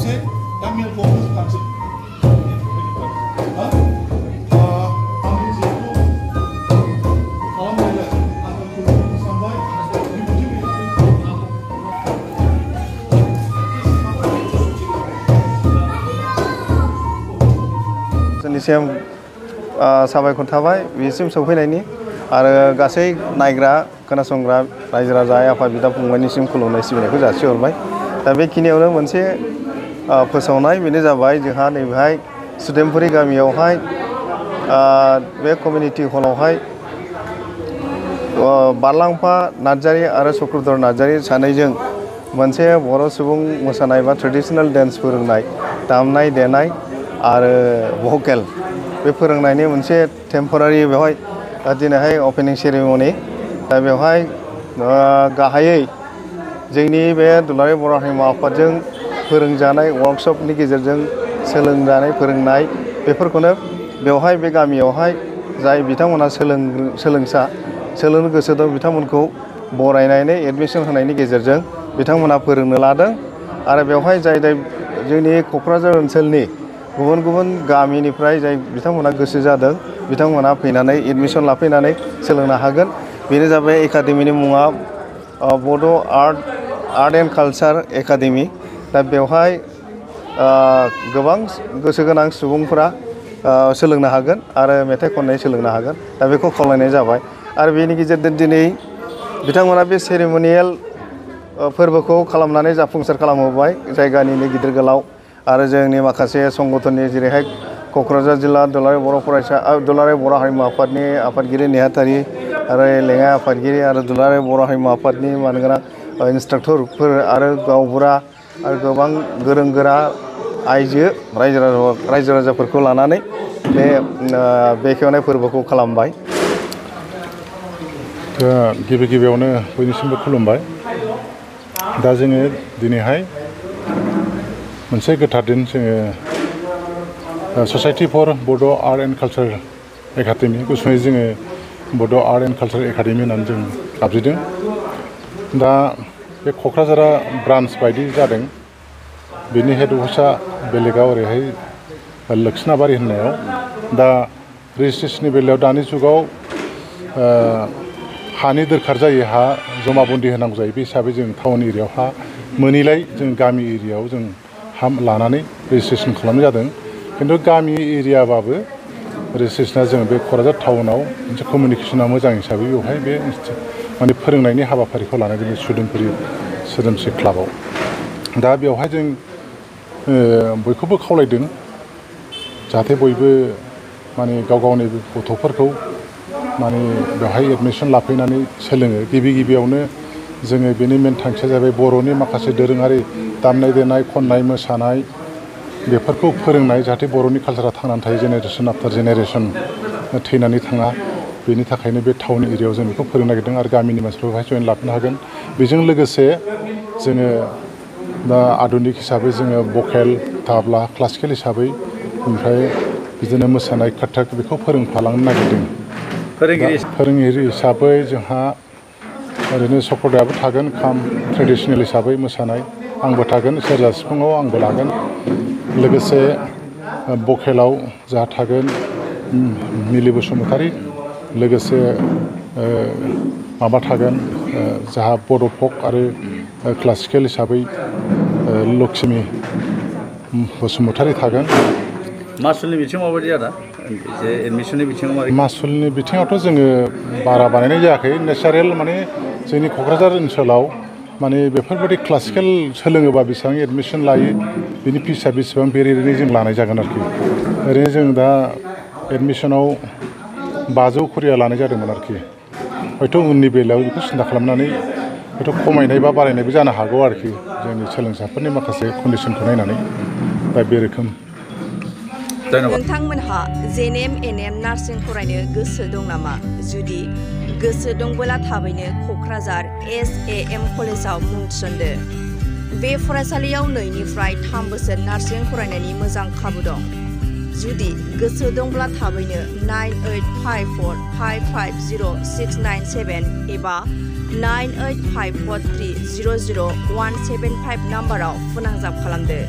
मोनसे गामियाव गंसे खाथि जोंनिसिम साबायखर थाबाय बेसिम सौफैनायनि आरो गासै नायग्रा खोनासंग्रा रायजो राजा आफा बिदा फंबायनिसिम खुलुमनाय सिबिनायखौ जासिहरबाय दा बेखिनियावनो मोनसे फोसावनाय बेनो जाबाय जोंहा नैबेहाय सुदेमपुरि गामियावहाय बे कमिउनिटि हलावहाय बारलांफा नार्जारी आरो चक्रधर नार्जारी सानैजों मोनसे बर' सुबुं मोसानाय बा ट्रेडिशनेल डान्स फोरोंनाय दामनाय देनाय आरो भकेल बे फोरोंनायनि मोनसे टेम्परारि बेवहाय दिनैहाय अपेनिं सेरेमनि दा बेवहाय गाहायै जोंनि बे दुलाराय बर' हारिमु आफादजों फोरोंजानाय वर्कशपनि गेजेरजों सोलोंजानाय फोरोंनाय बेफोरखौनो बेवहाय बे गामियावहाय जाय बिथांमोना सोलोंसा सोलोंनो गोसो दं बिथांमोनखौ बरायनानै एडमिसन होनायनि गेजेरजों बिथांमोना फोरोंनो लादों आरो बेवहाय जाय जोंनि क'क्राझार ओनसोलनि गुबुन गुबुन गामिनिफ्राय जाय बिथांमोना गोसो जादों बिथांमोना फैनानै एडमिसन लाफैनानै सोलोंनो हागोन बेनो जाबाय एकाडेमिनि मुङा बड' आर्ट एन्ड कालचार एकाडेमि दा बेवहाय गोबां गोसो गोनां सुबुंफोरा सोलोंनो हागोन आरो मेथाइ खननाय सोलोंनो हागोन दा बेखौ खावलायनाय जाबाय आरो बेनि गेजेरजों दिनै बिथांमोना बे सेरेमनियेल फोरबोखौ खालामनानै जाफुंसार खालामहोबाय जायगानिनो गिदिर गोलाव आरो जोंनि माखासे संगठननि जेरैहाय क'क्राझार जिल्ला दुलाराय बर' हारिमु आफादनि आफादगिरि नेहाथारि आरो लेङाइ आफादगिरि आरो दुलाराय बर' हारिमु आफादनि मानगोनां इन्सट्राक्टरफोर आरो गावबुरा आरो गोबां गोरों गोरा आइजो रायजो राजाफोरखौ लानानै बे बेखेवनाय फोरबोखौ खालामबाय। गिबि गिबियावनो बयनिसिमबो खुलुमबाय। दा जोङो दिनैहाय मोनसे गोथार दिन जोङो ससाइटि फर बड' आर्ट एन्ड कालचार एकाडेमि गुसुङै जोङो बड' आर्ट एन्ड कालचार एकाडेमि होननानै जों गाबज्रिदों। दा बे क'क्राझारा ब्रान्च बायदि जादों बेनि हेड अफिसा बेलेगाव ओरैहाय लोखिनाबारि होननायाव दा रेजिस्ट्रेसननि बेलायाव दानि जुगाव हानि दरखार जायो हा जमाबन्दि होनांगौ जायो बे हिसाबै जों टाउन एरियायाव हा मोनैलाय जों गामि एरियायाव जों हा लानानै रेजिस्ट्रेसन खालामनाय जादों खिन्थु गामि एरियाबाबो रेजिस्ट्रेसना जों बे क'क्राझार टाउनाव मोनसे कमिउनिकेसना मोजां हिसाबै बेवहाय बे माने फोरोंनायनि हाबाफारिखौ लानाय जादों सुदेमपुरि सोदोमस्रि क्लाबाव। दा बेवहाय जों बयखौबो खावलायदों जाहाथे बयबो माने गाव गावनि गथ'फोरखौ माने बेवहाय एडमिसन लाफैनानै सोलोङो। गिबियावनो जोङो बेनि मेन थांखिया जाबाय बर'नि माखासे दोरोङारि दामनाय देनाय खननाय मोसानाय बेफोरखौ फोरोंनाय जाहाथे बर'नि कालसारा थांनानै थायो जेनेरेसन आफ्टार जेनेरेसन थैनानै थाङा बेनि थाखायनो बे टाउन एरियायाव जों बेखौ फोरोंनो नागिरदों आरो गामिनि मानसिफोर बेवहाय जयेन लाफैनो हागोन। बेजों लोगोसे जोङो दा आधुनिक हिसाबै जोङो भकेल ताब्ला क्लासिकेल हिसाबै ओमफ्राय बिदिनो मोसानाय कथक बेखौ फोरोंफालांनो नागिरदों। फोरोंगिरि हिसाबै जोंहा ओरैनो चक्रधराबो थागोन खाम ट्रेडिसनेल हिसाबै मोसानाय आंबो थागोन सेरजा सिफुङाव आंबो लागोन लोगोसे भकेलाव जोंहा थागोन मिलि बसुमतारी लोगोसे माबा थागोन जोंहा बड' फक आरो क्लासिकेल हिसाबै लक्ष्मी बसुमतारी थागोन। मासुलनि बिथिङाव माबायदि आदा एडमिसननि बिथिङाव मासुलनि बिथिङावथ' जोङो बारा बानायनाय जायाखै नेचारेल माने जोंनि क'क्राझार ओनसोलाव माने बेफोरबायदि क्लासिकेल सोलोङोबा बेसेबां एडमिसन लायो बिनि फिसआ बेसेबां बेरेरै जों लानाय जागोन आरोखि ओरैनो जों दा एडमिसनाव 500 खरिया लानाय जादोंमोन आरोखि हयथ' उननि बेलायाव बेखौ सिन्था खालामनानै हयथ' खमायनाय बा बारायनायबो जानो हागौ आरोखि जोंनि सोलोंसाफोरनि माखासे कन्डिसनखौ नायनानै दा बे रोखोम। नोंथांमोनहा जेएनएम एनएम नार्सिं फरायनो गोसो दं नामा? जुदि गोसो दंबोला थाबैनो क'क्राझार SAM कलेजाव मुं थिसनदो। बे फरायसालियाव 2 निफ्राय 3 बोसोर नार्सिं फरायनायनि मोजां खाबु दं। जुदि गोसो दंब्ला थाबैनो 9854550697 एबा 9854300175 नाम्बाराव फोनांजाब खालामदो।